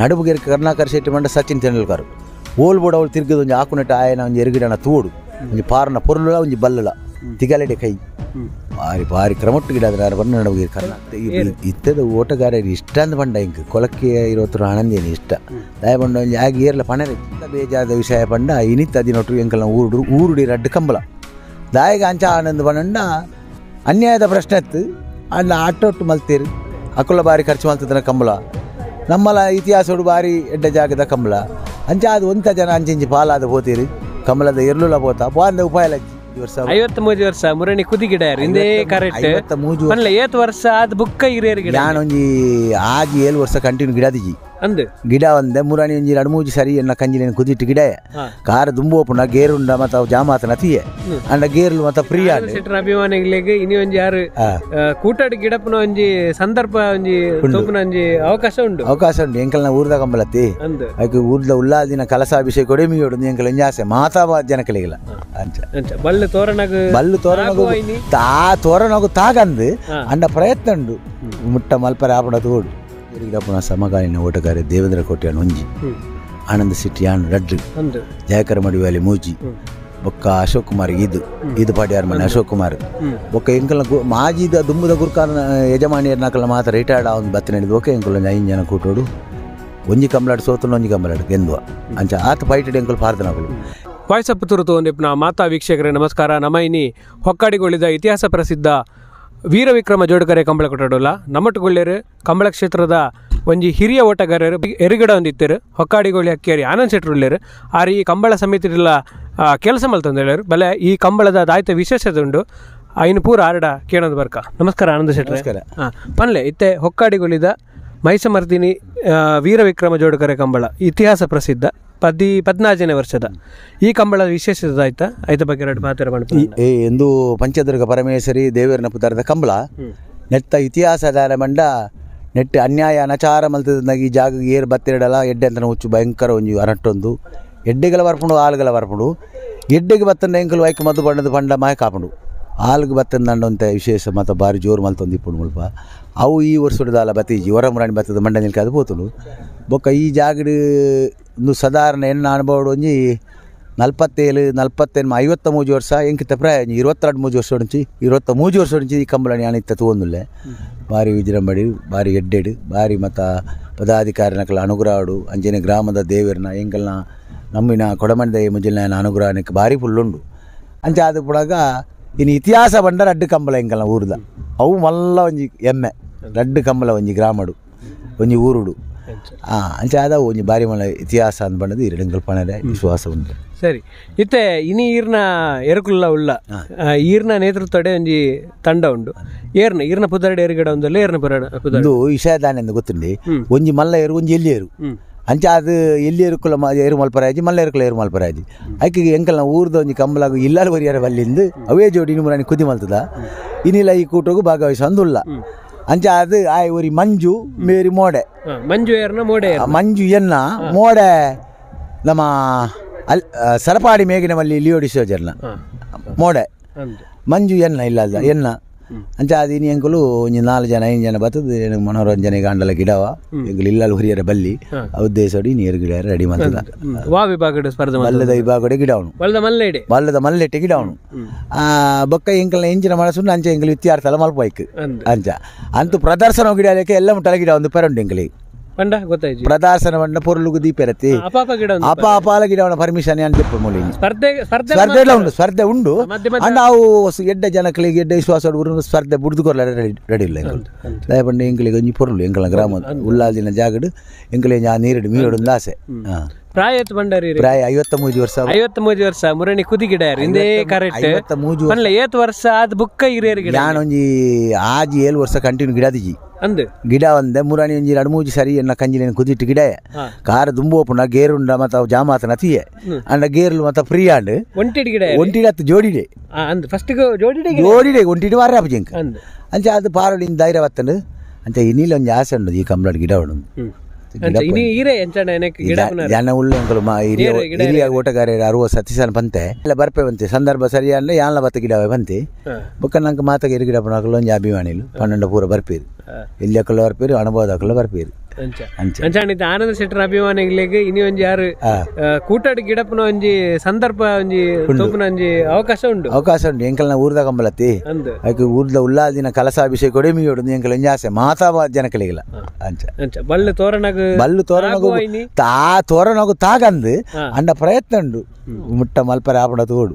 ನಡುಬುಗೆರ್ ಕರುಣಾಕರ್ ಶೆಟ್ಟಿ ಪಂಡ ಸಚಿನ್ ತೆಂಡೂಲ್ಕರ್ ಓಲ್ ಬೋಡ ಅವಳು ತಿರ್ಗದ ಒಂಜಿ ಆಕುನೆಟ್ಟ ಆಯನ ಒಂಜಿ ಎರುಗಿಡನ ತೂಡು ಒಂಜಿ ಪಾರನ ಪೊರ್ಲುಲ ಒಂಜಿ ಬಲ್ಲುಲ ತಿಗಲೆಡೆ ಕೈ ಬಾರಿ ಬಾರಿ ಕ್ರಮೊಟ್ಟು ಗಿಡ ಬಣ್ಣ ನಡುಬುಗೆರ್ ಕರ್ಣ ಇತ್ತದ ಓಟಗಾರರು ಇಷ್ಟ ಅಂದ್ ಪಂಡ ಇಂಕ್ ಕೊಲಕ್ಕೆ ಇರೋತ್ರ ಆನಂದೇನು ಇಷ್ಟ ದಯ ಪಂಡ ಒಂಜಿ ಆಗಿ ಏರ್ಲ ಪಣರೆ ಬೇಜಾದ ವಿಷಯ ಪಂಡ ಇನಿತ್ತ ದಿನೊಟ್ಟು ಎಂಕಲ್ನ ಊರುಡು ಊರುಡಿ ರಡ್ಡು ಕಂಬಳ ದಾಯಗ ಅಂಚ ಆನಂದ್ ಪಂಡ ಅನ್ಯಾಯದ ಪ್ರಶ್ನೆ ಇತ್ತು ಅಂಡ ಆಟೋಟ್ಟು ಮಲ್ತೇರು ಅಕುಲ ಬಾರಿ ಖರ್ಚು ಮಲ್ತದನ ಕಂಬಳ ನಮ್ಮಲ ಇತಿಹಾಸೋಡು ಬಾರಿ ಎಡ್ಡ ಜಾಗದ ಕಂಬಳ ಅಂಚ ಅದು ಒಂತ ಜನ ಅಂಚಿಂಚಿ ಪಾಲಾದ ಪೋತೀರಿ ಕಂಬಳದ ಎರ್ಲುಲ ಪೋತ ಪೋಂದ ಉಪಾಯ ವರ್ಷ 53 ವರ್ಷ ಮುರಣಿ ಕುದಿ ಗಿಡ ಇಂದೇ ಕರೆಕ್ಟ್ 53 ಏತ್ ವರ್ಷ ಅದು ಬುಕ್ಕ ಹಿರಿಯರ್ ಗಿಡ ನಾನು ಒಂಜಿ ಆಜಿ 7 ವರ್ಷ ಕಂಟಿನ್ಯೂ ಗಿಡ ದಿಜಿ ಅಂದು ಗಿಡ ಒಂದೆ ಮುರಾಣಿ ಒಂಜಿ ಎರಡು ಮೂಜಿ ಸರಿ ಎನ್ನ ಕಂಜಿನ ಕುದಿಟ್ಟು ಗಿಡ ಕಾರ್ ದುಂಬೋಪುನ ಗೇರುಂಡ ಮತ್ತ ಜಾಮಾತನ ತೀಯೆ ಅಂಡ ಗೇರ್ಲು ಮತ್ತ ಫ್ರೀ ಆಂಡ್ ಶೆಟ್ಟರ್ ಅಭಿಮಾನಿಗಳಿಗೆ ಇನಿ ಒಂಜಿ ಯಾರು ಕೂಟಾಡಿ ಗಿಡಪ್ಪನ ಒಂಜಿ ಸಂದರ್ಭ ಒಂಜಿ ತೋಪುನ ಒಂಜಿ ಅವಕಾಶ ಉಂಡು ಅವಕಾಶ ಉಂಡು ಎಂಕಲ್ನ ಊರ್ದ ಕಂಬಲತ್ತಿ ಅದಕ್ಕೆ ಊರ್ದ ಉಲ್ಲಾದಿನ ಕಲಸಾಭಿಷೇಕ ಕೊಡಿಮಿಯೋಡು ಎಂಕಲ್ ಒಂಜಿ ಆಸೆ ಮಾತಾ ಜನಕಲಿಗಿಲ್ಲ ಅಂಚ ಅಂಚ ಬಲ್ಲು ತೋರಣಗು ಬಲ್ಲು ತೋರಣಗು ತಾ ತೋರಣಗು ತಾಗಂದು ಅಂಡ ಪ್ರಯತ್ನ ಉಂಡು ಮುಟ್ಟ ಮಲ್ಪರೆ ಆಪಣ ತೋಡು ಗಿಡಪ್ಪನ ಸಮಕಾಲೀನ ಓಟಗಾರ ದೇವೇಂದ್ರ ಕೋಟ್ಯಾನ್ ಒಂಜಿ ಆನಂದ ಸಿಟ್ಟಿ ಯಾನ್ ರಡ್ಡು ಜಯಕರ ಮಡಿವಾಲಿ ಮೂಜಿ ಬೊಕ್ಕ ಅಶೋಕ್ ಕುಮಾರ್ ಇದು ಇದು ಪಾಡ್ಯಾರ್ ಮನೆ ಅಶೋಕ್ ಕುಮಾರ್ ಬೊಕ್ಕ ಎಂಕಲ್ನ ಮಾಜಿದ ದುಂಬುದ ಗುರ್ಕಾರನ ಯಜಮಾನಿಯರ್ನಕಲ್ನ ಮಾತ್ರ ರಿಟೈರ್ಡ್ ಆವೊಂದು ಬತ್ತಿ ನಡೆದು ಬೊಕ್ಕ ಎಂಕಲ್ ಒಂಜಿ 5 ಜನ ಕೂಟೋಡು ಒಂಜಿ ಕಂಬಲಾಡು ಸೋತುಂಡು ಒಂಜಿ ಕಂಬಲಾಡು ಗೆಂದುವ ಅಂಚ ಆತ ಫೈಟೆಡ್ ಎಂಕಲ್ ಪಾರ್ದನಕುಲು. ವಾಯ್ಸ್ ಆಫ್ ಪುತ್ತೂರು ತೋಂದಿಪ್ನ ಮಾತಾ ವೀಕ್ಷಕರೇ ನಮಸ್ಕಾರ. ನಮ್ಮ ಇನಿ ಹೊಕ್ಕಾಡಿಗೊಳಿದ ಇತಿಹಾಸ ಪ್ರಸಿದ್ಧ ವೀರವಿಕ್ರಮ ಜೋಡುಕರೆ ಕಂಬಳ ಕೊಟ್ಟಡೋಲ್ಲ ನಮ್ಮಟ್ಟುಗೊಳ್ಳೇರು ಕಂಬಳ ಕ್ಷೇತ್ರದ ಒಂಜಿ ಹಿರಿಯ ಓಟಗಾರರು ಎರುಗಡ ಒಂದಿತ್ತರು ಹೊಕ್ಕಾಡಿಗೊಳ್ಳಿ ಅಕ್ಕಿಯರಿ ಆನಂದ್ ಶೆಟ್ಟರು ಉಳ್ಳೇರು ಆರು ಈ ಕಂಬಳ ಸಮಿತಿಲ್ಲ ಕೆಲಸ ಮಲ್ತಂದು ಹೇಳರು ಬಲೆ ಈ ಕಂಬಳದ ದಾಯ್ತ ವಿಶೇಷತೆ ಉಂಡು ಐನು ಪೂರ ಆರಡ ಕೇಳೋದು ಬರ್ಕ. ನಮಸ್ಕಾರ ಆನಂದ ಶೆಟ್ಟರು. ನಮಸ್ಕಾರ. ಹಾಂ ಪನ್ಲೆ ಇತ್ತೆ ಹೊಕ್ಕಾಡಿಗೊಳಿದ ಮಹಿಷಮರ್ದಿನಿ ವೀರವಿಕ್ರಮ ಜೋಡುಕರೆ ಕಂಬಳ ಇತಿಹಾಸ ಪ್ರಸಿದ್ಧ 14ನೇ ವರ್ಷದ ಈ ಕಂಬಳದ ವಿಶೇಷತೆ ಆಯ್ತಾ ಐತ ಬಗ್ಗೆ ಎರಡು ಮಾತಾಡ. ಎಂದು ಪಂಚದುರ್ಗ ಪರಮೇಶ್ವರಿ ದೇವರನ ಪುತಾರದ ಕಂಬಳ ನೆತ್ತ ಇತಿಹಾಸದ ಮಂಡ ನೆಟ್ ಅನ್ಯಾಯ ಅನಚಾರ ಮಲ್ತದಾಗ ಈ ಜಾಗ ಏರು ಬತ್ತಿರಡಲ್ಲ ಎಡ್ಡೆ ಅಂತ ಹುಚ್ಚು ಭಯಂಕರ ಒಂಜಿ ಅನಟ್ಟೊಂದು ಎಡ್ಡೆಗಳ ಬರ್ಪುಂಡು ಆಳುಗಳ ಬರ್ಪುಂಡು ಎಡ್ಡೆಗೆ ಬತ್ತಂಡ ಎಂಕಲು ಐಕ್ ಮದ್ದು ಬಣ್ಣದ ಪಂಡ ಮಾಯ ಕಾಪುಂಡು ಆಲ್ಗೆ ಬತ್ತಂದಂಡಂತ ವಿಶೇಷ ಮತ್ತು ಭಾರಿ ಜೋರು ಮಲ್ತೊಂದು ಇಪ್ಪುಂಡು ಮುಲ್ಪ ಅವು ಈ ವರ್ಷದಾಲ ಬತ್ತೀಜಿ ಹೊರಮುರಾಣಿ ಬತ್ತದ ಮಂಡ ನಿಲ್ಕ ಅದು ಪೋತುಂಡು ಬೊಕ್ಕ ಈ ಜಾಗಡ್ ಒಂದು ಸಾಧಾರಣ ಎನ್ನ ಅನುಭವ ಒಂಜಿ 47 48 53 ವರ್ಷ ಎಂಕಿತ ಪ್ರಾಯ ಒಂಜಿ 22 3 ವರ್ಷ ಒಂಚಿ 23 ವರ್ಷ ಒಂಚಿ ಈ ಕಂಬಳನಿ ಅನಿತ್ತ ತೂವೊಂದುಲ್ಲೆ ಭಾರಿ ವಿಜೃಂಭಣೆ ಭಾರಿ ಎಡ್ಡೆಡು ಭಾರಿ ಮತ್ತು ಪದಾಧಿಕಾರಿನಕಲ ಅನುಗ್ರಹಡು ಅಂಚನೆ ಗ್ರಾಮದ ದೇವರನ ಎಂಕಲ್ನ ನಮ್ಮಿನ ಕೊಡಮಂದ ಮುಜಿಲ್ನ ಅನುಗ್ರಹನಕ್ಕೆ ಭಾರಿ ಫುಲ್ಲುಂಡು ಅಂಚೆ ಅದು ಪುಡಾಗ ಇನ್ನು ಇತಿಹಾಸ ಬಂಡ ರಡ್ಡು ಕಂಬಳ ಎಂಕಲ್ನ ಊರ್ದ ಅವು ಮಲ್ಲ ಒಂಜಿ ಎಮ್ಮೆ ರಡ್ಡು ಕಂಬಳ ಒಂಜಿ ಗ್ರಾಮಡು ಒಂಜಿ ಊರುಡು ಅಂಚೆ ಆದ ಒಂಜಿ ಬಾರಿ ಮಲ್ಲ ಇತಿಹಾಸ ಅಂದ್ ಬಂಡದು ಎರಡಂಕಲ್ ಪಣರೆ ವಿಶ್ವಾಸ ಉಂಟು. ಸರಿ ಇತ್ತೆ ಇನಿ ಈರ್ನ ಎರುಕುಲ್ಲ ಉಳ್ಳ ಈರ್ನ ನೇತೃತ್ವಡೆ ಒಂಜಿ ತಂಡ ಉಂಡು ಏರ್ನ ಈರ್ನ ಪುದರಡೆ ಎರುಗಡ ಒಂದಲ್ಲ ಏರ್ನ ಪುದರ ಇದು ವಿಷಯದಾನೆ ಎಂದು ಗೊತ್ತುಂಡಿ ಒಂಜಿ ಮಲ್ಲ ಏರು ಒಂಜಿ ಎಲ್ಲಿ ಏರು ಅಂಚೆ ಅದು ಎಲ್ಲಿ ಎರುಕುಲ ಏರು ಮಲ್ಪರಾಜಿ ಮಲ್ಲ ಎರುಕುಲ ಏರು ಮಲ್ಪರಾಜಿ ಐಕೆ ಎಂಕಲ್ನ ಊರ್ದ ಒಂಜಿ ಕಂಬಲಾಗು ಇಲ್ಲಾಲು ಬರಿಯಾರ ಬಲ್ಲಿಂದು ಅವೇ ಜೋಡಿ ಇನ್ನು ಮುರಾಣಿ ಕುದಿ ಮಲ್ತದ ಇನ್ನಿಲ್ಲ ಈ ಕೂಟಗು ಭಾಗವಹಿಸ ಅಂದುಲ್ಲ ಅಂಚೆ ಅದು ಆಯ್ ಒರಿ ಮಂಜು ಮೇರಿ ಮೋಡೆ ಮಂಜು ಏರ್ನ ಮೋಡೆ ಮಂಜು ಎನ್ನ ಮೋಡೆ ನಮ್ಮ ಅಲ್ ಸರಪಾಡಿ ಮೇಗಿನ ಮಲ್ಲಿ ಲಿಯೋಡಿಸೋಜರ್ನ ಮೋಡೆ ಮಂಜು ಎನ್ನ ಇಲ್ಲ ಅಲ್ಲ ಎನ್ನ ಅಂಚೆ ಅದು ಇನಿ ಎಂಕಲು ಒಂಜಿ 4 ಜನ 5 ಜನ ಬತ್ತದ ಮನೋರಂಜನೆ ಗಾಂಡಲ ಗಿಡವ ಎಂಕಲು ಇಲ್ಲಲ್ ಹುರಿಯರ ಬಲ್ಲಿ ಉದ್ದೇಶಡಿ ನೀರು ಗಿಡ ರೆಡಿ ಮಾಡ್ತದ ವಾ ವಿಭಾಗದ ಸ್ಪರ್ಧೆ ಬಲ್ಲದ ವಿಭಾಗಡೆ ಗಿಡವನು ಬಲ್ಲದ ಮಲ್ಲೆಡೆ ಬಲ್ಲದ ಮಲ್ಲೆಟ್ಟೆ ಗಿಡವನು ಬೊಕ್ಕ ಎಂಕಲ್ನ ಎಂಚಿನ ಮನಸ್ಸು ಅಂಚೆ ಎಂಕಲು ವ್ಯತ್ಯಾರ್ಥಲ ಮಲ್ಪೈಕ್ ಅಂಚ ಅಂತೂ ಪ್ರದರ್ಶನ ಗಿಡಕ್ಕೆ ಎಲ್ಲ ಮುಟ್ಟಲ ಗಿಡ ಒಂದು ಪೆರಂಡು ಎಂಕಲಿಗೆ ಪಂಡ ಗೊತ್ತಾಯ್ತು ಪ್ರದರ್ಶನ ಬಂಡ ಪೊರ್ಲುಗು ದೀಪೆರತಿ ಅಪಾಪ ಗಿಡ ಅಪ ಅಪಾಲ ಗಿಡವನ ಪರ್ಮಿಷನ್ ಅಂತ ಮೂಲಿ ಸ್ಪರ್ಧೆ ಸ್ಪರ್ಧೆ ಎಲ್ಲ ಉಂಡು ಸ್ಪರ್ಧೆ ಉಂಡು ನಾವು ಎಡ್ಡೆ ಜನಗಳಿಗೆ ಎಡ್ಡೆ ವಿಶ್ವಾಸ ಸ್ಪರ್ಧೆ ಬುಡ್ದು ಕೊರ್ಲ ರೆಡಿ ಇಲ್ಲ ಎಂಕಲು ದಯಪಂಡ ಎಂಕಲಿಗೆ ಒಂಜಿ ಪೊರ್ಲು ಎಂಕಲ ಗ್ರಾಮ ಉಲ್ಲಾದಿನ ಜಾಗಡು ಎಂಕಲೆ ನೀರುಡು ಮೀರೋಡು ಒಂದು ಆಸೆ. ಪ್ರಾಯ ಬಂಡಾರಿ ಪ್ರಾಯ 53 ವರ್ಷ 53 ವರ್ಷ ಮುರಣಿ ಕುದಿ ಗಿಡ ಇಂದೇ ಕರೆಕ್ಟ್ 53 ಪನ್ಲೆ ಏತ್ ವರ್ಷ ಅದು ಬುಕ್ಕ ಹಿರಿಯರ್ ಗಿಡ ನಾನು ಒಂಜಿ ಆಜಿ 7 ವರ್ಷ ಕಂಟಿನ್ಯೂ ಗಿಡ ದಿಜಿ ಅಂದು ಗಿಡ ಒಂದೆ ಮುರಾಣಿ ಒಂಜಿ ಎರಡು ಮೂಜಿ ಸರಿ ಎನ್ನ ಕಂಜಿನ ಕುದಿಟ್ಟು ಗಿಡ ಕಾರ್ ದುಂಬೋಪುನ ಗೇರುಂಡ ಮತ್ತ ಜಾಮಾತನ ತೀಯೆ ಅಂಡ ಗೇರ್ಲು ಮತ್ತ ಫ್ರೀ ಆಂಡ್ ಒಂಟಿಡ್ ಗಿಡ ಒಂಟಿಡ ಅತ್ತು ಜೋಡಿಡೆ ಅಂದು ಫಸ್ಟ್ ಜೋಡಿಡೆ ಜೋಡಿಡೆ ಒಂಟಿಡು ವಾರ ಆಪುಜಿಂಕ್ ಅಂಚೆ ಅದು ಪಾರೊಡಿನ ಧೈರ್ಯ ಬತ್ತಂಡು ಅಂಚೆ ಇನ್ನಿಲ್ಲ ಒಂಜಿ ಆಸೆ ಉಂಡು ಈ ಕಂಬಳಡ್ ಗಿಡ ಉಂಡು ಜನ ಉಳ್ಳ ಹಿರಿಯ ಓಟಗಾರರು ಅರುವ ಸತೀಶನ್ ಬಂತೆ ಎಲ್ಲ ಬರ್ಪೆ ಬಂತೆ ಸಂದರ್ಭ ಸರಿಯಲ್ಲ ಯಾನ್ಲ ಬತ್ತ ಗಿಡವೇ ಬಂತೆ ಬೊಕ್ಕ ನಂಗೆ ಮಾತಾಗ ಗಿಡ ಪಣಕಲು ಒಂಜಿ ಅಭಿಮಾನಿಲು 12 ಪೂರ ಬರ್ಪೇರು ಇಲ್ಲಿ ಅಕ್ಕಲ ಬರ್ಪೇರು ಅನುಭವದ ಅಕ್ಕಲ ಬರ್ಪೇರು. ಅಂಚ ಅಂಚಾಣಿತ ಆನಂದ ಶೆಟ್ಟರ್ ಅಭಿಮಾನಿಗಳಿಗೆ ಇನಿ ಒಂಜಿ ಯಾರು ಕೂಟಾಡಿ ಗಿಡಪ್ಪನ ಒಂಜಿ ಸಂದರ್ಭ ಒಂಜಿ ತೋಪುನ ಒಂಜಿ ಅವಕಾಶ ಉಂಡು ಅವಕಾಶ ಉಂಡು ಎಂಕಲ್ನ ಊರ್ದ ಕಂಬಲತ್ತಿ ಅದಕ್ಕೆ ಊರ್ದ ಉಲ್ಲಾದಿನ ಕಲಸಾಭಿಷೇಕ ಕೊಡಿಮಿಯೋಡು ಎಂಕಲ್ ಒಂಜಿ ಆಸೆ ಮಾತಾ ಜನಕಲಿಗಿಲ್ಲ ಅಂಚ ಅಂಚ ಬಲ್ಲು ತೋರಣಗು ಬಲ್ಲು ತೋರಣಗು ತಾ ತೋರಣಗು ತಾಗಂದು ಅಂಡ ಪ್ರಯತ್ನ ಉಂಡು ಮುಟ್ಟ ಮಲ್ಪರೆ ಆಪಣ ತೋಡು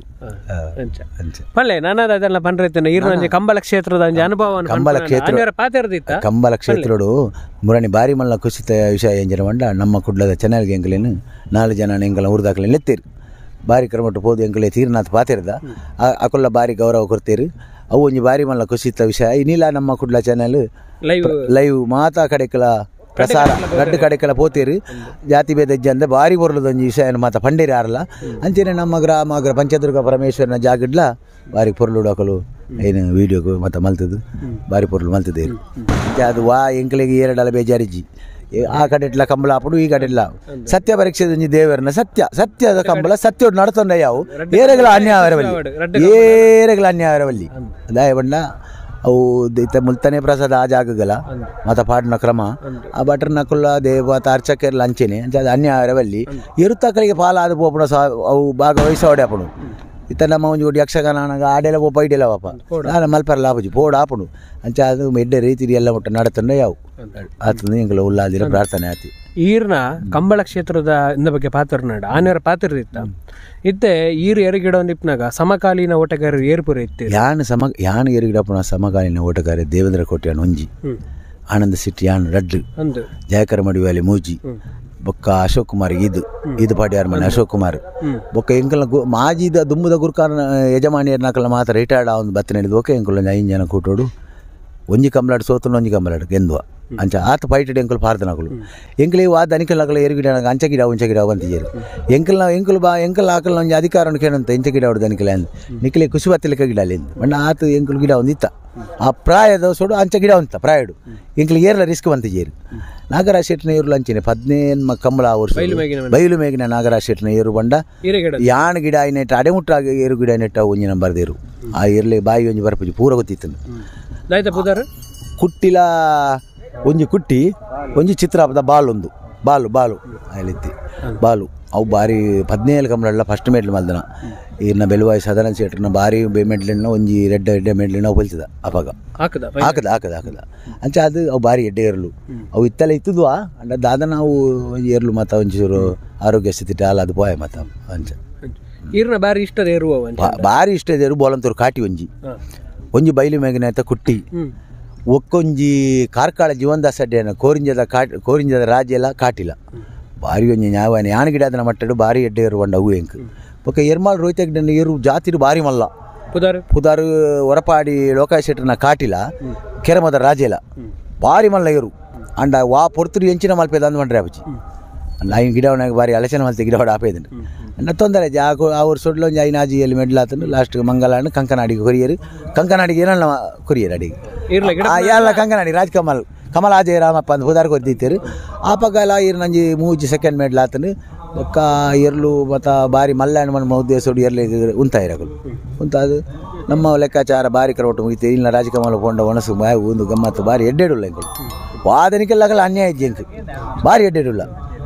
ಪಲ್ಲೆ ನಾನಾದ ಅದೆಲ್ಲ ಪಂಡ್ರೈತೇನೆ ಈರ್ನ ಕಂಬಳ ಕ್ಷೇತ್ರದ ಒಂಜಿ ಅನುಭವ ಕಂಬಳ ಕ್ಷೇತ್ರ ಪಾತೆರ್ದಿತ್ತ ಕಂಬಳ ಕ್ಷೇತ್ರಡು ಮುರಣಿ ಬಾರಿ ಮಲ್ಲ ಕುಸಿತ ವಿಷಯ ಎಂಜಿನ ಮಂಡ ನಮ್ಮ ಕುಡ್ಲದ ಚೆನ್ನಲ್ಗೆ ಎಂಕಲೇನು 4 ಜನ ಎಂಕಲ ಊರ್ದಾಕಲೆ ನೆತ್ತೀರು ಬಾರಿ ಕ್ರಮಟ್ಟು ಪೋದು ಎಂಕಲೆ ತೀರ್ನಾಥ್ ಪಾತಿರ್ದ ಅಕುಲ್ಲ ಬಾರಿ ಗೌರವ ಕೊಡ್ತೀರು ಅವು ಒಂಜಿ ಬಾರಿ ಮಲ್ಲ ಕುಸಿತ ವಿಷಯ ಇನ್ನಿಲ್ಲ ನಮ್ಮ ಕುಡ್ಲ ಚಾನೆಲ್ ಲೈವ್ ಮಾತಾ ಕಡೆಕಲ ಪ್ರಸಾರ ಗಡ್ಡು ಕಡೆಕೆಲ್ಲ ಪೋತೀರು ಜಾತಿ ಭೇದ ಇಜ್ಜಂದೆ ಬಾರಿ ಪೊರ್ಲುದೊಂಜಿ ವಿಷಯ ಮಾತ ಪಂಡೇರಿ ಆರಲ್ಲ ಅಂಚನೆ ನಮ್ಮ ಗ್ರಾಮ ಪಂಚದುರ್ಗ ಪರಮೇಶ್ವರನ ಜಾಗಡ್ಲ ಬಾರಿ ಪೊರ್ಲುಡು ಅಕಲು ಏನು ವೀಡಿಯೋಕು ಮತ್ತು ಮಲ್ತದು ಬಾರಿ ಪೊರ್ಲು ಮಲ್ತದೇರು ಅಂಚೆ ಅದು ವಾ ಎಂಕಲಿಗೆ ಏರಡಲ ಬೇಜಾರಿಜ್ಜಿ ಆ ಕಡೆ ಇಟ್ಲ ಕಂಬಳ ಆಪುಡು ಈ ಕಡೆ ಇಟ್ಲ ಸತ್ಯ ಪರೀಕ್ಷೆ ಒಂಜಿ ದೇವರನ್ನ ಸತ್ಯ ಸತ್ಯದ ಕಂಬಳ ಸತ್ಯ ನಡತೊಂಡ ಯಾವು ಏರೆಗಳ ಅನ್ಯಾಯವರವಲ್ಲಿ ಏರೆಗಳ ಅನ್ಯಾಯವರವಲ್ಲಿ ದಾಯ ಬಣ್ಣ ಅವು ಇತ್ತ ಮುಲ್ತಾನೆ ಪ್ರಸಾದ ಆ ಜಾಗಗಳ ಮತ ಪಾಡಿನ ಕ್ರಮ ಆ ಬಟರ್ನ ಕುಲ್ಲ ದೇವ ಅರ್ಚಕೆಲ್ಲ ಅಂಚೆನೆ ಅಂಚ ಅನ್ಯಾಯವರವಲ್ಲಿ ಎರುತ್ತಕ್ಕಳಿಗೆ ಪಾಲಾದ ಪೋಪುಣ ಸಹ ಅವು ಭಾಗವಹಿಸೋಡೆ ಆಪುಡು ಇತ್ತ ನಮ್ಮ ಒಂಜಿ ಒಡಿ ಯಕ್ಷಗಾನ ಆಡೆಲ್ಲ ಪೋಪ ಇಡೆಲ್ಲ ಪಾಪ ನಾನು ಮಲ್ಪರಲ್ಲ ಆಪುಜಿ ಪೋಡು ಆಪುಡು ಅಂಚ ಅದು ಎಡ್ಡೆ ರೀತಿ ಎಲ್ಲ ಮುಟ್ಟ ನಡತಂಡ ಯಾವು ಆತಂದು ಎಂಕಲ ಉಲ್ಲಾದಿರ ಪ್ರಾರ್ಥನೆ ಆತಿ ಈರ್ನ ಕಂಬಳ ಕ್ಷೇತ್ರದ ಇಂದ ಬಗ್ಗೆ ಪಾತ್ರ ಆನೆಯವರ ಪಾತ್ರ ಇತ್ತ ಇತ್ತೆ ಈರು ಎರುಗಿಡ ಒಂದಿಪ್ಪನಾಗ ಸಮಕಾಲೀನ ಓಟಗಾರರು ಏರ್ಪುರ ಇತ್ತು ಯಾನ್ ಸಮ ಯಾನ್ ಎರುಗಿಡಪ್ಪನ ಸಮಕಾಲೀನ ಓಟಗಾರ ದೇವೇಂದ್ರ ಕೋಟ್ಯಾನ್ ಒಂಜಿ ಆನಂದ ಸಿಟ್ಟಿ ಯಾನ್ ರಡ್ಡು ಜಯಕರ ಮಡಿವಾಲಿ ಮೂಜಿ ಬೊಕ್ಕ ಅಶೋಕ್ ಕುಮಾರ್ ಇದು ಇದು ಪಾಡ್ಯಾರ ಮನೆ ಅಶೋಕ್ ಕುಮಾರ್ ಬೊಕ್ಕ ಎಂಕಲ್ನ ಮಾಜಿದ ದುಂಬುದ ಗುರ್ಕಾರನ ಯಜಮಾನಿಯರ್ನಕಲ್ನ ಮಾತ್ರ ರಿಟೈರ್ಡ್ ಆವೊಂದು ಬತ್ತಿನ ಹಿಡಿದು ಓಕೆ ಎಂಕಲ್ ಒಂಜಿ 5 ಜನ ಕೂಟೋಡು ಒಂಜಿ ಕಂಬಲಾಡು ಸೋತುಂಡು ಒಂಜಿ ಕಂಬಲಾಡು ಗೆಂದುವ ಅಂಚ ಆತ ಫೈಟೆಡ್ ಎಂಕಲ್ ಪಾರ್ದನಕುಲು ಎಂಕಲ್ ವಾ ದನಿಕಲ್ ಎರುಗಿಡ ಅಂಚ ಗಿಡ ಉಂಚ ಗಿಡ ಅಂತಿಜೇರು ಎಂಕಲ್ನ ಎಂಕಲ್ ಬಾ ಎಂಕಲ್ ಆಕಲ್ನ ಒಂಜಿ ಅಧಿಕಾರ ಕೇಳಂತ ಇಂಚ ಗಿಡ ಹೊಡೆದ ದನಿಕಲೆ ಅಂದ್ ನಿಕಲೆ ಖುಷಿ ಬತ್ತಲಿಕ ಗಿಡ ಅಲ್ಲಿಂದ ಬಣ್ಣ ಆತ ಎಂಕಲ್ ಗಿಡ ಒಂದಿತ್ತ ಆ ಪ್ರಾಯದ ಸೊಡು ಅಂಚ ಗಿಡ ಉಂತ ಪ್ರಾಯಡು ಎಂಕಲ್ ಏರ್ಲ ರಿಸ್ಕ್ ಬಂತಿಜೇರು ನಾಗರಾಜ್ ಶೆಟ್ಟಿನ ಏರು ಅಂಚೆನೆ 15 ಕಂಬಳ ವರ್ಷ ಬಯಲು ಮೇಗಿನ ನಾಗರಾಜ್ ಶೆಟ್ಟಿನ ಏರು ಬಂಡ ಯಾಣ ಗಿಡ ಐನೆಟ್ಟ ಅಡೆಮುಟ್ಟ ಏರು ಗಿಡ ನೆಟ್ಟ ಒಂಜಿ ನಂಬರ್ ದೇರು ಆ ಏರ್ಲೆ ಬಾಯಿ ಒಂಜಿ ಬರ್ಪುಜಿ ಪೂರ ಗೊತ್ತಿತ್ತು ಕುಟ್ಟಿಲ ಒಂಜಿ ಕುಟ್ಟಿ ಒಂಜಿ ಚಿತ್ರಾಪದ ಬಾಲೊಂದು ಬಾಲು ಬಾಲು ಅಲ್ಲಿತ್ತಿ ಬಾಲು ಅವು ಬಾರಿ 17 ಕಂಬಳಲ್ಲ ಫಸ್ಟ್ ಮೆಡ್ಲ್ ಮಲ್ದನ ಈರ್ನ ಬೆಲುವಾಯಿ ಸದಾನಂದ ಶೆಟ್ಟರ್ನ ಬಾರಿ ಮೆಡ್ಲಿನ ಒಂಜಿ ರೆಡ್ಡ ಎಡ್ಡೆ ಮೆಡ್ಲಿನ ಅವು ಬಲ್ತದ ಅಪಾಗ ಹಾಕದ ಹಾಕದ ಹಾಕದ ಹಾಕದ ಅಂಚ ಅದು ಅವು ಬಾರಿ ಎಡ್ಡೆ ಏರ್ಲು ಅವು ಇತ್ತಲ್ಲ ಇತ್ತದ್ವಾ ಅಂಡ ದಾದ ನಾವು ಒಂಜಿ ಏರ್ಲು ಮತ್ತು ಒಂಚೂರು ಆರೋಗ್ಯ ಸ್ಥಿತಿ ಅಲ್ಲ ಅದು ಪೋಯ ಮತ್ತು ಅಂಚ ಈರ್ನ ಬಾರಿ ಇಷ್ಟದ ಏರು ಬಾರಿ ಇಷ್ಟದ ಏರು ಬೋಲಂತೂರು ಕಾಟಿ ಒಂಜಿ ಒಂಜಿ ಬೈಲು ಮೇಗಿನ ಆಯ್ತ ಕುಟ್ಟಿ ಒಕ್ಕೊಂಜಿ ಕಾರ್ಕಳ ಜೀವನದಾಸ ಅಡ್ಡಿಯನ್ನ ಕೋರಿಂಜದ ಕಾಟ್ ಕೋರಿಂಜದ ರಾಜ್ಯ ಎಲ್ಲ ಕಾಟಿಲ್ಲ ಬಾರಿ ಒಂಜಿ ನ್ಯಾಯವಾನ ಯಾನ ಗಿಡ ಅದನ್ನ ಮಟ್ಟಡು ಬಾರಿ ಎಡ್ಡೆ ಏರು ಬಂಡ ಅವು ಎಂಕ್ ಬೊಕ್ಕ ಎರ್ಮಾಲ್ ರೋಹಿತ ಗಿಡ ಏರು ಜಾತಿರು ಬಾರಿ ಮಲ್ಲ ಪುದಾರು ಪುದಾರು ಹೊರಪಾಡಿ ಲೋಕಾಯ ಶೆಟ್ಟರ್ನ ಕಾಟಿಲ ಕೆರಮದ ರಾಜೆಲ ಬಾರಿ ಮಲ್ಲ ಏರು ಅಂಡ ವಾ ಪೊರ್ತುರು ಎಂಚಿನ ಮಲ್ಪೇದ ಅಂದ್ ಮಂಡ್ರೆ ಅಪ್ಪಿ ಅಂಡ ಐನ್ ಗಿಡವನಾಗ ಬಾರಿ ಅಲಚನ ಮಲ್ತೆ ಗಿಡವಡ ಆಪೇದಂಡು ಅಂಡ ತೊಂದರೆ ಅವ್ರು ಸೊಡ್ಲು ಒಂಜಿ ಐನಾಜಿಯಲ್ಲಿ ಮೆಡ್ಲಾತಂಡು ಲಾಸ್ಟ್ ಮಂಗಲಾಂಡು ಕಂಕನಾಡಿಗೆ ಕೊರಿಯರು ಕಂಕನಾಡಿಗೆ ಏನಲ್ಲ ಕೊರಿಯರ್ ಅಡಿಗೆ ಎಲ್ಲ ಕಂಕನಾಡಿ ರಾಜ್ಕಮಲ್ ಕಮಲ್ ಆಜಯ ರಾಮಪ್ಪ ಅಂದ್ ಪುದಾರ್ ಕೊದ್ದಿತ್ತೇರು ಆಪಗಲ ಇರ್ ನಂಜಿ ಮೂಜಿ ಸೆಕೆಂಡ್ ಮೆಡ್ಲಾತಂಡು ಬೊಕ್ಕ ಎರ್ಲು ಮತ್ತು ಬಾರಿ ಮಲ್ಲಾಂಡ್ ಮಣ್ಣ ಉದ್ದೇಶೋಡು ಎರ್ಲು ಉಂತಾಯಿರಗಳು ಉಂತಾದು ನಮ್ಮ ಲೆಕ್ಕಾಚಾರ ಬಾರಿ ಕರವಟ್ಟು ಮುಗಿತು ಇಲ್ಲ ರಾಜಕಮಲ ಪೋಂಡ ಒಣಸು ಬಾಯಿ ಒಂದು ಗಮ್ಮತ್ತು ಬಾರಿ ಎಡ್ಡೆಡುಲ್ಲ ಎಂಕುಲು ವಾದನಿಕೆಲ್ಲ ಅನ್ಯಾಯ ಇಜ್ಜಿ ಎಂಕ್ ಬಾರಿ ಎಡ್ಡೆಡುಲ್ಲ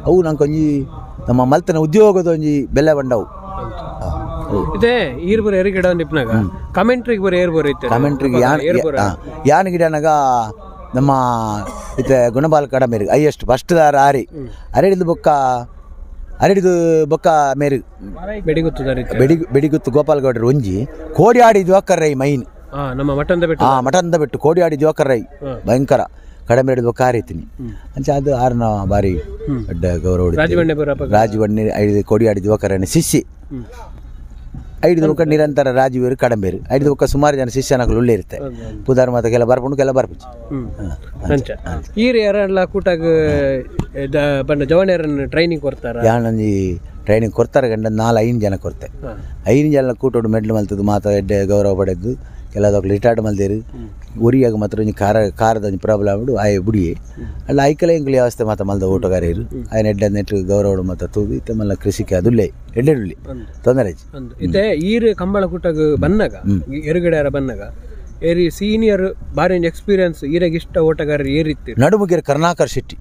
ಅವು ನಂಗೆ ಒಂಜಿ ನಮ್ಮ ಮಲ್ತನ ಉದ್ಯೋಗದ ಒಂಜಿ ಬೆಲೆ ಬಂಡವು ಇದೆ ಈರ್ ಬರ ಏರು ಗಿಡ ನಿಪ್ನಾಗ ಕಮೆಂಟ್ರಿಗೆ ಬರ ಏರ್ ಬರ ಇತ್ತು ಕಮೆಂಟ್ರಿಗೆ ಯಾನ್ ಯಾನ್ ಗಿಡನಾಗ ನಮ್ಮ ಇತ್ತೆ ಗುಣಬಾಲ್ ಕಡಮೇರು ಹೈಯೆಸ್ಟ್ ಫಸ್ಟ್ ದಾರ ಆರಿ ಅರೆಡಿದು ಬೊಕ್ಕ ಅರೆಡಿದು ಬೊಕ್ಕ ಮೇರು ಬೆಡಿಗುತ್ತು ಬೆಡಿ ಬೆಡಿಗುತ್ತು ಗೋಪಾಲಗೌಡರು ಒಂಜಿ ಕೋಡಿಯಾಡಿ ಜೋಕರ್ ರೈ ಮೈನ್ ನಮ್ಮ ಮಠದ ಬೆಟ್ಟು ಮಠದ ಬೆಟ್ಟು ಕೋಡಿಯಾಡಿ ಜೋಕರ್ ರೈ ಭಯಂಕರ ಕಡಿಮೆ ಹಿಡಿದು ಕಾರಿತೀನಿ ಅಂಚ ಅದು ಆರನ ಬಾರಿ ದೊಡ್ಡ ಗೌರವ ರಾಜವಣ್ಣೆ ಐದು ಕೋಡಿಯಾಡಿ ದಿವಾಕರಣ್ಣ ಶಿಷ್ಯ ಐದು ಬೊಕ್ಕ ನಿರಂತರ ರಾಜವೀರು ಕಡಂಬೇರು ಐದು ಬೊಕ್ಕ ಸುಮಾರು ಜನ ಶಿಷ್ಯನಕಲು ಉಳ್ಳೇ ಇರುತ್ತೆ ಪುದಾರ್ ಮಾತ ಕೆಲ ಬರ್ಪುಂಡು ಕೆಲ ಬರ್ಪುಜಿ ಈರ್ ಯಾರೆಲ್ಲ ಕೂಟಾಗ ಬಣ್ಣ ಜವಾನಿಯರನ್ನು ಟ್ರೈನಿಂಗ್ ಕೊಡ್ತಾರ ಯಾನೊಂಜಿ ಟ್ರೈನಿಂಗ್ ಕೊಡ್ತಾರೆ ಗಂಡ 4-5 ಜನ ಕೊಡ್ತೆ 5 ಜನ ಕೂಟೋಡು ಮೆಡ್ಲು ಮಲ್ತದ್ದು ಮಾತ ಎಡ್ಡೆ ಗೌರವ ಪಡೆದು ಕೆಲದೊಕ್ಲು ರಿಟೈರ್ಡ್ ಮಲ್ದೇರು ಒರಿಯಾಗ ಮಾತ್ರ ಒಂಜಿ ಖಾರ ಖಾರದ ಒಂಜಿ ಪ್ರಾಬ್ಲಮ್ ಆಬಿಡು ಆಯೆ ಬುಡಿಯೆ ಅಲ್ಲ ಐಕಲ ಎಂಕುಲು ವ್ಯವಸ್ಥೆ ಮಾತ ಮಲ್ದ ಓಟಗಾರೇರು ಆಯನ ಎಡ್ಡೆ ನೆಟ್ ಗೌರವಡು ಮಾತ ತೂದು ಇತ್ತೆ ಮಲ್ಲ ಕೃಷಿಕೆ ಅದುಲ್ಲೆ ಎಡ್ಡೆಡುಳ್ಳಿ ತೊಂದರೆ ಇತ್ತೆ ಈರು ಕಂಬಳ ಕೂಟಾಗ ಬನ್ನಗ ಎರುಗಡೆಯಾರ ಬನ್ನಗ ಏರಿ ಸೀನಿಯರ್ ಬಾರಿ ಒಂಜಿ ಎಕ್ಸ್ಪೀರಿಯನ್ಸ್ ಈರೆಗೆ ಇಷ್ಟ ಓಟಗಾರರು ಏರಿತ್ತು ನಡುಮುಗಿರ ಕರುಣಾಕರ್ ಶೆಟ್ಟಿ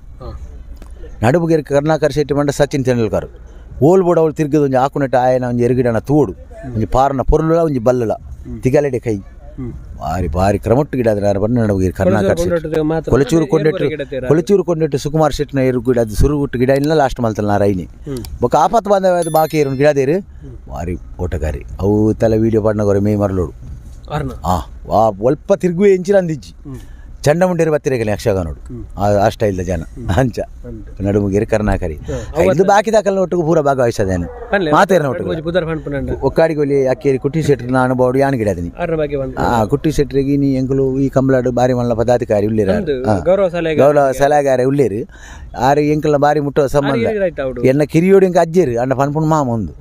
ನಡುಬುಗೇರಿ ಕರುಣಾಕರ್ ಶೆಟ್ಟಿ ಮಂಡ ಸಚಿನ್ ತೆಂಡೂಲ್ಕರ್ ಓಲ್ ಬೋಡ ಅವಳು ತಿರ್ಗದ ಒಂಜಿ ಆಕುನೆಟ್ ಆಯನ ಒಂಜಿ ಎರುಗಿಡನ ತೂಡು ಒಂಜಿ ಪಾರನ ಪೊರುಲುಲ ಒಂಜಿ ಬಲ್ಲುಲ ತಿಗಲೆಡೆ ಕೈ ಬಾರಿ ಬಾರಿ ಕ್ರಮೊಟ್ಟು ಗಿಡ ಬಣ್ಣ ನಡುಬುಗೇರಿ ಕರುಣಾಕರ್ ಶೆಟ್ಟಿ ಕೊಲಚೂರು ಕೊಂಡೆಟ್ಟು ಕೊಲಚೂರು ಕೊಂಡೆಟ್ಟು ಸುಕುಮಾರ್ ಶೆಟ್ಟಿನ ಎರು ಗಿಡ ಅದು ಸುರುಗುಟ್ಟು ಗಿಡ ಇಲ್ಲ ಲಾಸ್ಟ್ ಮಲ್ತಲ್ಲ ನಾ ರೈನಿ ಬೊಕ್ಕ ಆಪತ್ತು ಬಂದ ಬಾಕಿ ಏರು ಗಿಡದೇರು ಬಾರಿ ಓಟಗಾರಿ ಅವು ತಲೆ ವೀಡಿಯೋ ಪಾಡ್ನಗೋರೆ ಮೇ ಮರಲೋಡು ಆ ಒಲ್ಪ ತಿರುಗುವೆ ಎಂಚಿನ ಅಂದಿಜ್ಜಿ ಚಂಡಮುಂಡೇರು ಬತ್ತಿರಗಲಿ ಯಕ್ಷಗಾನೋಡು ಆ ಸ್ಟೈಲ್ದ ಜನ ಅಂಚ ನಡುಮುಗೇರಿ ಕರುಣಾಕರಿ ಇದು ಬಾಕಿ ದಾಖಲ ಒಟ್ಟಿಗೆ ಪೂರ ಭಾಗವಹಿಸದೇನು ಮಾತೇರಿನ ಒಟ್ಟಿಗೆ ಒಕ್ಕಾಡಿಗೊಲಿ ಅಕ್ಕೇರಿ ಕುಟ್ಟಿ ಶೆಟ್ರಿನ ಅನುಭವ ಯಾನ್ ಗಿಡದಿನಿ ಆ ಕುಟ್ಟಿ ಶೆಟ್ರಿಗೆ ನೀ ಎಂಕುಲು ಈ ಕಂಬಳಾಡು ಬಾರಿ ಮಲ್ಲ ಪದಾಧಿಕಾರಿ ಉಳ್ಳೇರು ಗೌರವ ಸಲಹೆಗಾರ ಉಳ್ಳೇರು ಆರು ಎಂಕಲ್ನ ಬಾರಿ ಮುಟ್ಟೋ ಸಂಬಂಧ ಎನ್ನ ಕಿರಿಯೋಡು ಇಂಕ ಅಜ್ಜೇರು ಅಣ್ಣ ಪನ್ಪುಣ್ ಮಾಮ ಒಂದು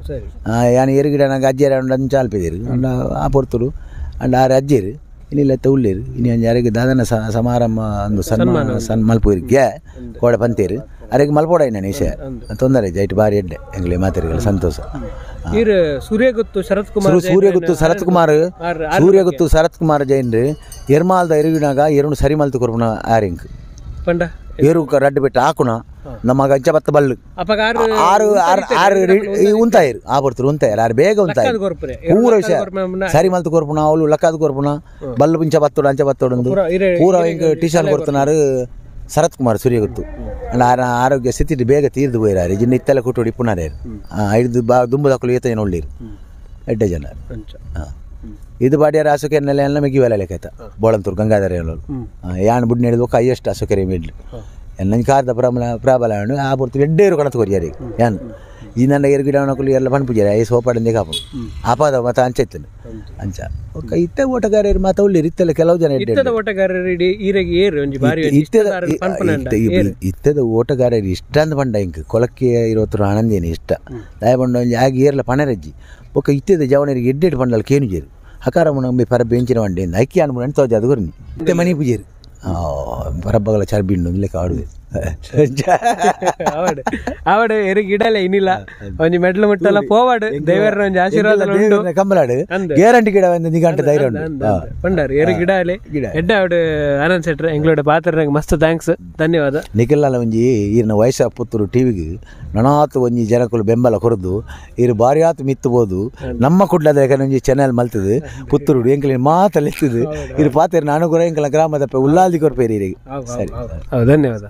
ಯಾನ್ ಎರುಗಿಡ ನಂಗೆ ಅಜ್ಜೇರು ಅಂಡ ಚಾಲ್ಪಿದೇರು ಅಂಡ ಆ ಪೊರ್ತುಡು ಅಂಡ ಆರು ಅಜ್ಜೇರು ಇನ್ನಿಲ್ಲ ಉಳ್ಳೇರು ಇನ್ನು ಯಾರಿಗೆ ದಾದನ ಸಮಾರಂಭ ಒಂದು ಸನ್ಮಾನ ಸನ್ ಮಲ್ಪೂರಿಗೆ ಕೋಡೆ ಪಂತೇರು ಅರೆಗೆ ಮಲ್ಪೋಡ ನಾನು ವಿಷಯ ತೊಂದರೆ ಜೈಟ್ ಬಾರಿ ಎಡ್ಡೆ ಎಂಗ್ಲೇ ಮಾತಾಡಿಗಳ ಸಂತೋಷ. ಸೂರ್ಯಗುತ್ತು ಶರತ್ ಕುಮಾರ್ ಸೂರ್ಯಗುತ್ತು ಶರತ್ ಕುಮಾರ್ ಸೂರ್ಯಗುತ್ತು ಶರತ್ ಕುಮಾರ್ ಜೈನ್ರು ಎರ್ಮಾಲ್ದ ಎರುವಿನಾಗ ಎರುಣು ಸರಿ ಮಲ್ತು ಕೊರ್ಪುನ ಆರಿಂಗ್ ಪಂಡ ಏರು ರಡ್ಡು ಬೆಟ್ಟ ಹಾಕುಣ ನಮ್ಮ ಗಂಚ ಬತ್ತ ಬಲ್ಲು ಆರು ಆರು ಆರು ಉಂತಾಯಿರು ಆ ಬರ್ತಾರೆ ಉಂತಾಯಿರು ಆರು ಬೇಗ ಉಂತಾಯಿರು ಪೂರ ವಿಷಯ ಸರಿ ಮಲ್ತು ಕೊರ್ಪುಣ ಅವಳು ಲಕ್ಕಾದ ಕೊರ್ಪುಣ ಬಲ್ಲು ಇಂಚ ಬತ್ತೋಡು ಅಂಚ ಬತ್ತೋಡು ಪೂರ ಹಿಂಗೆ ಟೀಶರ್ಟ್ ಕೊಡ್తున్నారు ಶರತ್ ಕುಮಾರ್ ಸೂರ್ಯಗುತ್ತು ಅಂಡ್ ಆರ ಆರೋಗ್ಯ ಸ್ಥಿತಿ ಬೇಗ ತೀರ್ದು ಪೋಯಿರಾರು ಜಿನ್ನ ಇತ್ತೆಲ್ಲ ಕುಟ್ಟೋಡಿ ಇಪ್ಪುನಾರೇರು ಐದು ಬಾ ದುಂಬು ದಕ್ಕಲು ಏತ ಜನ ಒಳ್ಳಿರು ಎಡ್ಡೆ ಜನ. ಹಾಂ ಇದು ಬಾಡಿಯಾರ ಅಶೋಕೆರೆನೆಲ್ಲ ಎಲ್ಲ ಮೆಗಿ ವೆಲೆ ಲೆಕ್ಕ ಬೋಳಂತೂರು ಗಂಗಾಧರ ಯಾನ್ ಬುಡ್ ನಡೆದು ಹೈಯೆಸ್ಟ್ ಅಶೋಕೆರೆ ಮಿಡ್ಲು ಎನ್ನ ಕಾರ್ದ ಪ್ರಬಲ ಪ್ರಬಲ ಆ ಪೊರ್ತು ಎಡ್ಡೇರು ಕಣತು ಕೊರಿಯಾರಿ ಯಾನ್ ಈ ನನ್ನ ಎರು ಗಿಡ ಒಣಕುಲು ಎಲ್ಲ ಪನ್ಪುಜಾರೆ I ಸೋಪಾಡಂದೇ ಕಾಪು ಆಪಾದ ಮತ ಅಂಚೆತ್ತನು ಅಂಚ ಓಕೆ ಇತ್ತೆ ಓಟಗಾರರು ಮಾತ ಉಳ್ಳೇರು ಇತ್ತೆಲ್ಲ ಕೆಲವು ಜನ ಇತ್ತದ ಓಟಗಾರರು ಇಷ್ಟ ಅಂದ ಪಂಡ ಇಂಕ್ ಕೊಲಕ್ಕೆ ಇರೋತ್ರ ಆನಂದೇನೆ ಇಷ್ಟ ದಾಯ ಪಂಡ ಒಂಜಿ ಆಗಿ ಏರ್ಲ ಪಣರಜ್ಜಿ ಬೊಕ್ಕ ಇತ್ತದ ಜವನರಿಗೆ ಎಡ್ಡೆಡ್ ಪಂಡಲ್ ಕೇನುಜೇರು ಹಕಾರ ಮುನಂಬಿ ಪರ ಬೆಂಚಿನ ವಂಡಿ ಐಕ್ಕಿ ಅನ್ಬುಣ ತೋಜ ಅದು ಗುರ್ನಿ ಇತ್ತೆ ಮನಿ ಪೂಜೇರು ಪರಬ್ಬಗಳ ಚರ್ಬಿಂಡು ಲೆಕ್ಕ ಆಡುದು ಆವಡು ಎರು ಗಿಡಲೆ ಇನ್ನಿಲ್ಲ ಒಂಜಿ ಮೆಡ್ಲು ಮುಟ್ಟಲ್ಲ ಪೋವಾಡು ದೇವರ ಒಂಜಿ ಆಶೀರ್ವಾದ ಉಂಡು ಕಂಬಲಾಡು ಗ್ಯಾರಂಟಿ ಗಿಡ ಒಂದು ನಿಗಂಟ ಧೈರ್ಯ ಉಂಡು ಪಂಡಾರು ಎರು ಗಿಡ ಅಲೆ ಎಡ್ಡ ಆವಡು ಆನಂದ್ ಶೆಟ್ರೆ ಎಂಗ್ಲೋಡ ಪಾತ್ರ ಮಸ್ತ್ thanks ಧನ್ಯವಾದ. ನಿಖಿಲ್ಲಾಲ ಒಂಜಿ ಈರಿನ ವಯಸ್ಸ ಪುತ್ತೂರು ಟಿವಿಗೆ ನನಾತು ಒಂಜಿ ಜನಕುಲು ಬೆಂಬಲ ಕೊರದು ಇರು ಬಾರಿ ಆತು ಮಿತ್ತಬೋದು ನಮ್ಮ ಕುಡ್ಲದ ಯಾಕಂದ್ರೆ ಒಂಜಿ ಚಾನೆಲ್ ಮಲ್ತದು ಪುತ್ತೂರು ಎಂಕಲಿನ ಮಾತಲ್ಲಿ ಇರ್ತದೆ ಇರು ಪಾತ್ರ ನಾನು ಕೂಡ ಎಂಕಲ ಗ್ರಾಮದ ಉಲ್ಲಾಲ್ದಿ ಕೊರ್ಪೇರಿ ಸರಿ ಧನ್ಯವಾದ.